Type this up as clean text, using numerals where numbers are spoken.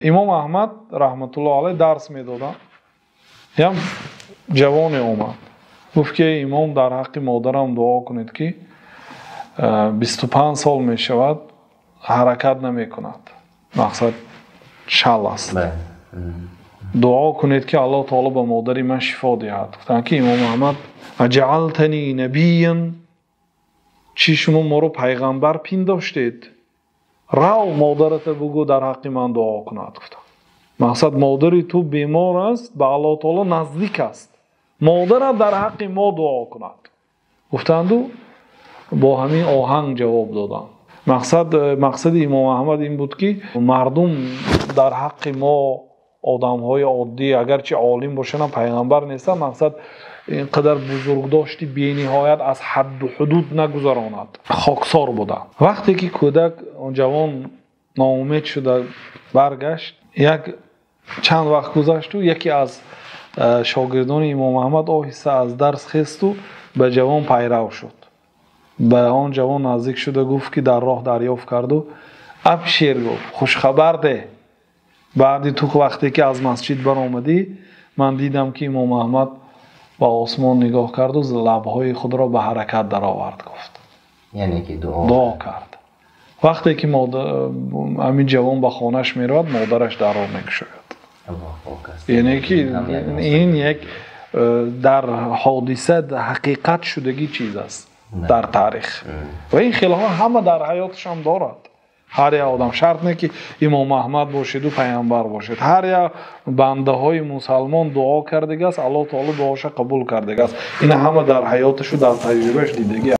Имом Аҳмад раҳматуллоҳ алайҳ дарс медоданд. Ям ҷавоне омад. Гуфт ки имом, дар ҳаққи модарам дуо кунед, ки 25 сол мешавад, ҳаракат намекунад. Мақсад шал аст. Дуо кунед, ки Аллоҳ таоло ба модари ман шифо диҳад. Гуфтанд ки имом Аҳмад: аҷаалтани набиян, чӣ шумо моро пайғамбар пиндоштед? Рав, модарата бугӯ, дар ҳаққи ман дуо кунад, гуфтанд. Мақсад, модари ту бемор аст, ба Аллоҳ таоло наздик аст, модарат дар ҳаққи мо дуо кунад, гуфтанду бо ҳамин оҳанг ҷавоб доданд. Мақсад, мақсади имом Аҳмад ин буд, ки мардум дар ҳаққи мо, одамҳои оддӣ, агарчи олим бошанд, пайғамбар нестанд, мақсад, ин қадар бузургдошти бениҳоят аз ҳадду ҳудуд нагузаронад. Хоксор буданд. Вақте ки кӯдак, ҷавон ноумед шуда баргашт, як чанд вақт гузашту яке аз шогирдони имом Аҳмад оҳиста аз дарс хесту ба ҷавон пайрав шуд. Ба он ҷавон наздик шуда гуфт, ки дар роҳ дарёфт карду: абшир, гуфт, хушхабар деҳ. Баъди ту вақте ки аз масҷид баромадӣ, ман дидам, ки имом Аҳмад ба осмон нигоҳ карду лабҳои худро ба ҳаракат даровард, гуфт. Яъне ки дуо дуо кард. Вақте ки ҳамин ҷавон ба хонааш меравад, модараш дарро мекушояд. Яъне ки ин як дар ҳодиса ҳақиқат шудагӣ чиз аст дар таърих ва ин хелҳо ҳама дар ҳаёташон дорад. Ҳар як одам, шарт не ки имом Аҳмад бошеду пайғамбар бошед, ҳар як бандаҳои мусалмон дуо кардагиаст, Аллоҳ таоло дуоша қабул кардагиаст. Ина ҳама дар ҳаёташу дар таҷрибааш дидагӣ.